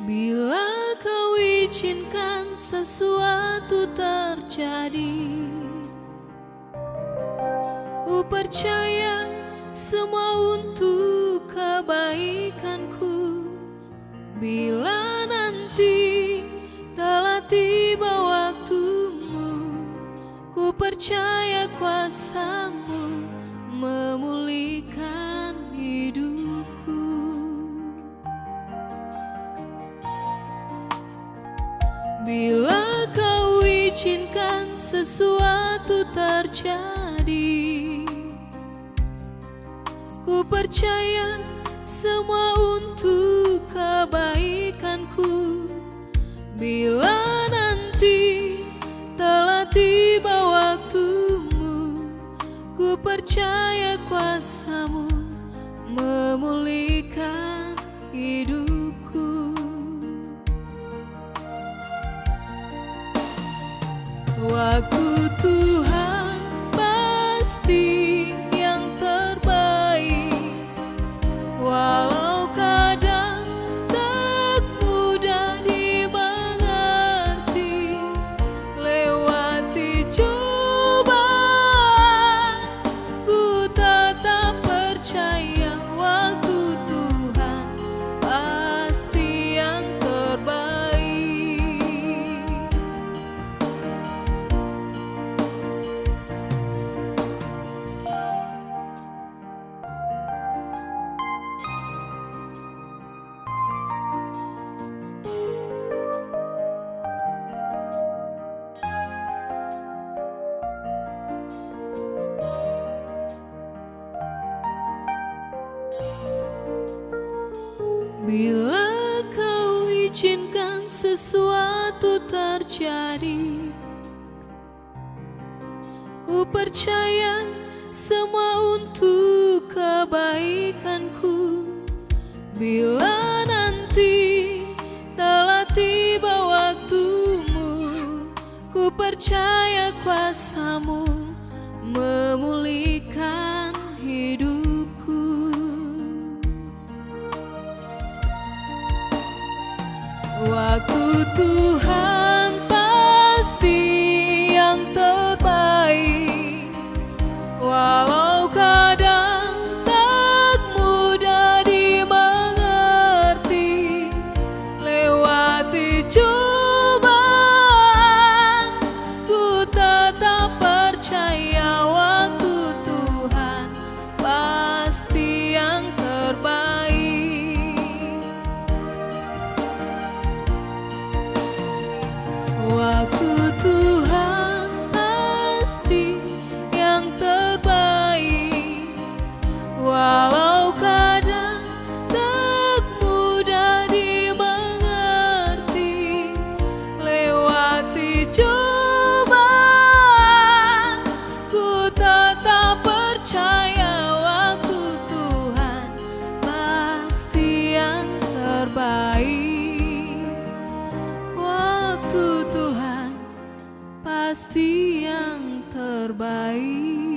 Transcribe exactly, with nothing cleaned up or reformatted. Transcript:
Bila Kau izinkan sesuatu terjadi, ku percaya semua untuk kebaikanku. Bila nanti telah tiba waktumu, ku percaya kuasa-Mu memulihkan hidupku. Bila Kau izinkan sesuatu terjadi, ku percaya semua untuk kebaikanku. Bila nanti telah tiba waktumu, ku percaya kuasa-Mu memulihkan hidupku. Waktu Tuhan pasti yang terbaik, walau kadang tak mudah dimengerti. Lewati cobaan, ku tetap percaya waktu Tuhan pasti yang terbaik. Bila Kau izinkan sesuatu terjadi, ku percaya semua untuk kebaikanku. Bila nanti telah tiba waktumu, ku percaya kuasa-Mu memulihkan hidupku. Waktu Tuhan pasti yang terbaik, walau kadang tak mudah dimengerti. Lewati cobaan, ku tetap percaya waktu Tuhan pasti yang terbaik. Waktu Tuhan pasti yang terbaik, walau kadang tak mudah dimengerti. Lewati cobaan, ku tetap percaya waktu Tuhan pasti yang terbaik. Waktu Tuhan pasti yang terbaik.